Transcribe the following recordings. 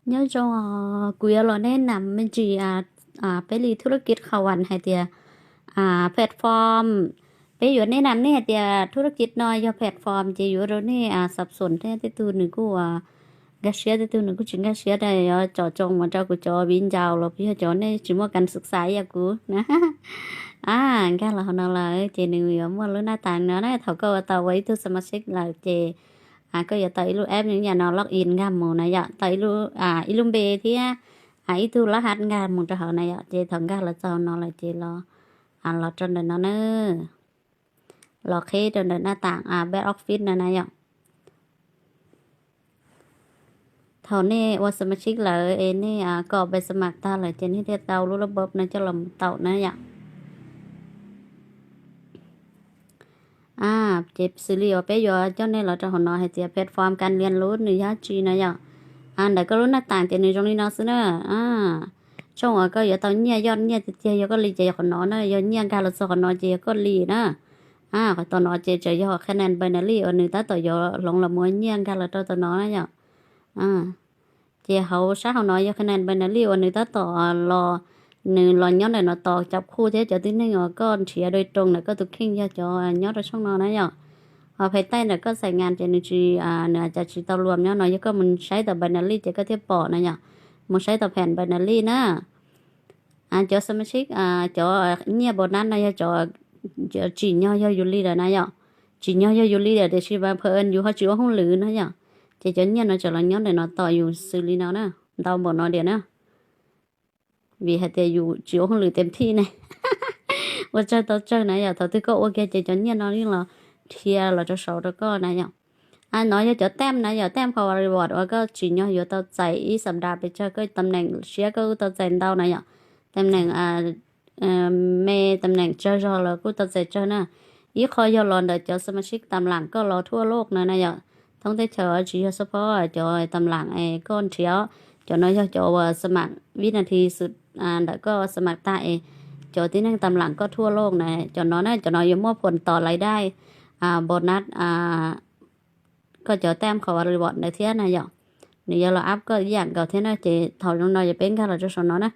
Nyob zoo, kuv yuav los nej nam me ntsis peb li thu rab kiv qhau vas hais tias platform. Peb yuav nej nam nej hais tias thu rab kiv no yog platform ces yuav rau nej xav xum thiab, tej tug nws kuj nkag siab, tej tug nws kuj tsis nkag siab, yuav tsom tsoo mus rau kuv cov viv ncaus los yog cov nej tsis muaj kas xwm xais ib yam kuv na. Nkag los hauv no lawm ces nws yuav muaj lub naj tas no na. Thaum koj ua tau ua ib tug xas mas sib lawm ces koj yuav tau ib lub app nyob no log in nkag mus na yom, tau ib lub npe thiab ib tug lab has nkag mus rau hauv na yom. Ces thaum nkag los txog no lawm ces los, los rau ntawm no na, los qhib rau ntawm naj tas back office no na yom. Thaum nej ua xas mas sib lawm es nej kom pes xas mas tag lawm ces nej thiaj tau lub lab bob no coj los mus tau na yom. Ces xws li uas peb yuav coj nej los rau hauv no hais tias platform kas lias lub nws yog tsi na yom. Ntawm koj lub naj tas ces nws zoo li no xwb na. Tshooj uas koj yuav tau nyiaj, yoj nyiaj tiag tiag yog koj li ces yog qhov no na, yog nyiaj nkag los txog qhov no ces yog koj li na. Qhov tom no ces tseem yog qhia nas npais nas li uas nws tab tom yuav hloov los mus ua nyiaj nkag los rau tom no na yom. Ces hauv sab hauv no yog qhia nas npais nas li uas nws tab tom los, nws los nyob ntawm no tos cov khuj thiab cov tib neeg uas koj nrhiav dua roos ntawm koj tus kheej yog cov nyob rau tshooj no na yom. Ho phev taij ntawm koj xais nas ces nws tsis, nws cas tsis tau luam nyob no, yog koj mus saib tom npais nas li ces koj thiaj pom na yom. Mus saib tom phem npais nas li na. Cov xas mas sib, cov nyiaj bonus no yog cov tsim nyog yog yus li lawm na yom. Tsim nyog yog yus li lawm tiam sis mas pha yus ho tsis ua hauj lwm na yom. Ces cov nyiaj no tseem los nyob ntawm no tos yus xws li no na, ntau npaum no tiag na. Vim hais tias yus tsis ua hauj lwm tes thij ne, ua tsawg tau tsawg na yom. Thaum twg koj ua kiag ces cov nyiaj no yeej los dhia los rau saud rau koj na yom. No yog cov tam na yom, tam qhov reward uas koj tsim nyog yuav tau txais ib xab nrad pes tsawg, koj tam neem siab koj kuj tau txais ntau na yom. Tam neem me tam neem tsawg zog los kuj tau txais tsawg na. Ib qho yog los ntawm cov xas mas sib tam lam koj los thuaj loj no na yom. Thoob teb chaws tsis yog xab phob cov tam lam es koj nrhiav, cov no yog cov uas xas mas vib nas this xwm ntawm koj xas mas tag es cov tib neeg tam lam koj thuaj loj na. Cov no na, cov no yuav muaj phuam tom lais dai, bonus, koj cov tam qhov reward ntawd thiab na yom. Nws yuav los up koj ib yam nkaus thiab na. Ces thaum zoo no yog peb nkag los rau saum no na,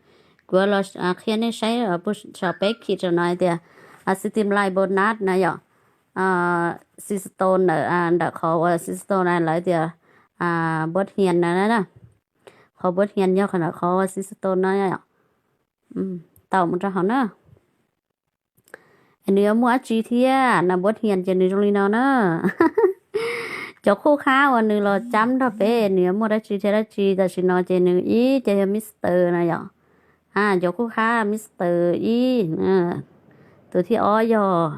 kuv yuav los qhia nej saib puag saum peb khij saum no hais tias system line bonus na yom. System ntawm, ntawm qhov uas system na lawv tias npuab hias na, qhov npuab hias yog qhov ntawm qhov uas system na yom. Tau mus rau hauv na. Nws yuav muaj dab tsi thiab na, npuab hias ces nws zoo li no na. Cov qhuj qhab uas nws los cab nrog peb nws yuav muaj dab tsi thiab dab tsi, tam sim no ces nws ib ces yog Mister na yom. Cov qhuj qhab Mister ib, tus thib ob yog,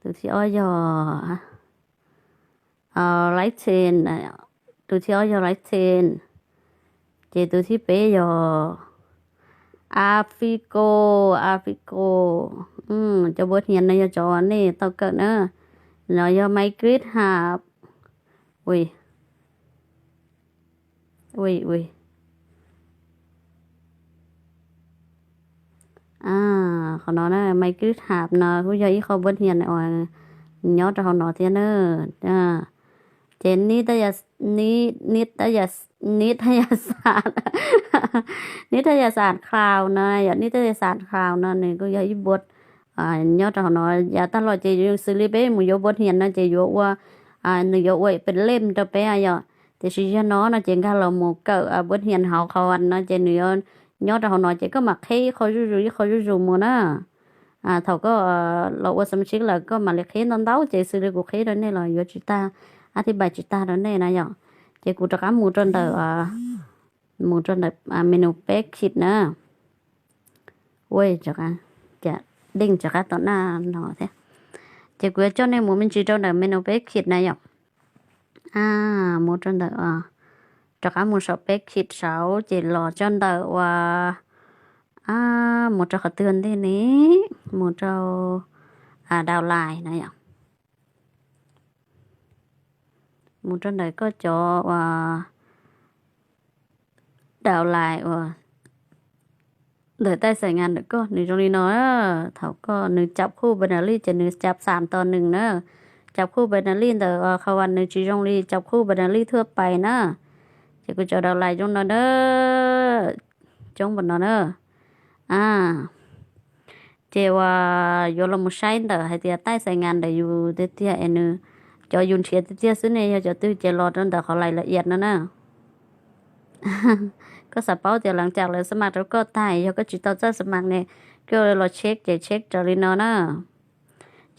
tus thib ob yog Lightning, tus thib ob yog Lightning, ces tus thib peb yog Afico, Afico. Cov npuab hias no yog cov nej tau kawm na. No yog Micrit Hub. Ui, ui, ui. Qhov no na, Micrit Hub no kuj yog ib qho npuab hias uas nyob rau hauv no thiab na. Ces nib, nib, nib thaj yas, nib thaj yas cloud no yom, nib thaj yas cloud no nws kuj yog ib npuab nyob rau hauv no. Yav tag los ces xws li peb mus yuav npuab hias no ces yuav ua, nws yuav ua pes lem rau peb yom. Tiam sis yog no no ces nkag los mus kawm npuab hias hauv qhov no ces nws yuav nyob rau hauv no ces koj mam qhib ib qho zuj zus ib qho zuj zus mus na. Thaum koj los ua xas mas sib lawm koj mam li qhib ntau ntau ces xws li kuv qhib rau nej los yuav tsis tag, ab thib npais tsis tag rau nej na yom. Ces kuv rov qab mus rau ntawm, mus rau ntawm menu peb khij na. Ua, deej rov qab tom naj no thiab. Ces kuv yuav coj nej mus me ntsis rau ntawm menu peb khij na yom. Mus rau ntawm, rov qab mus saum peb khij saud ces los rau ntawm uas, mus rau qhov twg ntej ne, mus rau downline na yom. Mus rau ntawm koj cov uas downline uas ntawm taj xaim nas ntawm koj nws zoo li no. Thaum koj nws cab qhuj npais nas li ces nws cab xam tos nws na. cov khuj ba na li ntawm qhov uas nws tsis zoo li cov khuj ba na li thuaj pais na. Ces kuv cov daus lais zoo no na, coob npaum no na. A, ces uas yuav los mus saib ntawm hais tias taij xais ngas ntawm yus tiag tiag es nws, cov yus nrhiav tiag tiag xwb ne yog cov twg ces los rau ntawm qhov lais la iam no na. Koj xav paub tias leej twg lawv xa mas rau koj tag, yog koj tsis tau txawj xa mas ne, koj los check ces check raws li no na.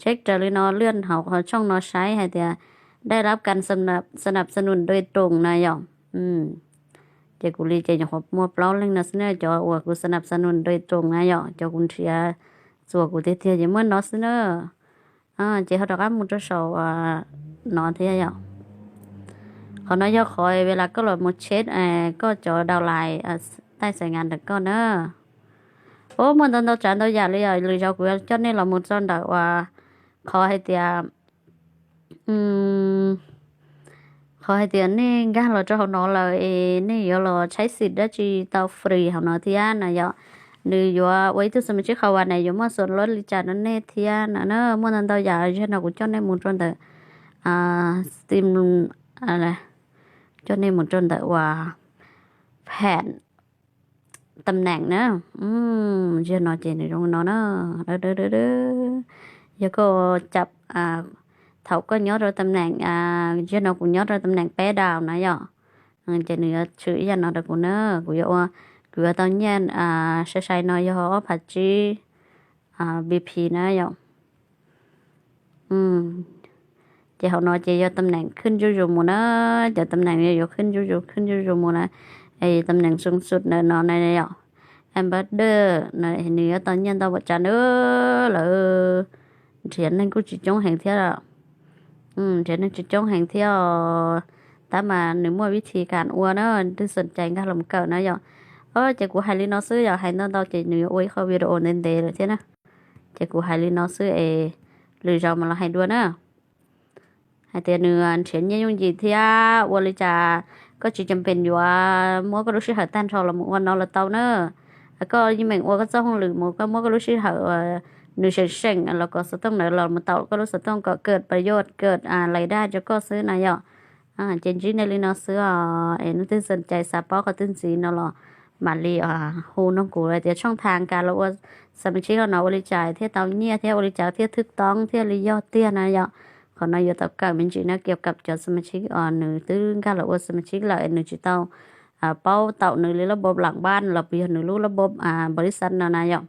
Check raws li no, lwaj hauv qhov tshooj no saib hais tias dai lab kas xa nab xa num doj roos na yom. Ces kuv li ces nyuam qhuav muaj plaub leeg no xwb na, cov uas kuv xa nab xa num doj roos na yom, cov kuv nrhiav txuas kuv tiag tiag ces muaj no xwb na. Ces ho rov qab mus rau saum no thiab yom. Qhov no yog qhov ua las koj los mus check koj cov daus lais taij xais ngas ntawm koj na. Ub, muaj ntau ntau tsav ntau yam li os, lwm zaus kuv yuav coj nej los mus txog ntawm uas qhov hais tias, qhov hais tias nej nkag los rau hauv no lawm es nej yuav los tshaib xim dab tsi tau free hauv no thiab na yom. Nws yuav ua ib tug xa mas tsib qhov uas nws yuav muaj xuam luab li cas rau nej thiab na. Muaj ntau ntau yam, zaum no kuv coj nej mus rau ntawm Steam, coj nej mus rau ntawm uas phem tam neem na. Zaum no ces nws zoo no na. Yog koj cam, thaum koj nyob rau tam neem, zaum no kuv nyob rau tam neem peb daus na yom, ces nws yuav tshwm ib yam no rau kuv na. Kuv yuav ua, kuv yuav tau nyiaj sai sai no yog ob phav tsib V P na yom. Ces hauv no ces yog tam neem khwb zuj zus mus na, cov tam neem yuav khwb zuj zus khwb zuj zus mus na. Es tam neem xoo xum ntawm no na yom, ambassador na, nws yuav tau nyiaj ntau npaum cas na. Lawv nrhiav neeg kuj tsis coob heev thiab, nrhiav neeg tsis coob heev thiab os. Tab mas nws muaj vib thi kam ua na, twg xom cai nkag los kawm na yom. Ces kuv hais li no xwb yom, hais ntau ntau ces nws yuav ua ib qho video ntev ntev lawm thiab na. Ces kuv hais li no xwb es lwm zaus mas los hais dua na. Hais tias nws nrhiav nyiaj yooj yim thiab ua li cas koj tsis cam pem yuav muab koj lub sij hawm tag nrho los mus ua no los tau na. Koj yeej meem ua koj txoj hauj lwm mus, koj muab koj lub sij hawm nws seem seem los kom xov tooj ntawd los mus tau koj lub xov tooj kom kawm pab yuj kawm lais daj rau koj xwb na yom. Ces ntsib nej li no xwb os, es leej twg xom cai xav paub qhov twg ntxiv no los mam li hu nug kuv tias tshooj thas kas los ua xa mas tsib no ua li cas thiaj tau nyiaj thiab ua li cas thiaj thwj toob thiaj li yog tiag na yom. Qhov no yuav tau kawm me ntsis na, kiav kawm cov xa mas tsib os nws twb nkag los ua xa mas tsib lawm nws tsis tau paub taum nws li lab bob lam npab los puas yog nws lub lab bob npaus lis xav no na yom.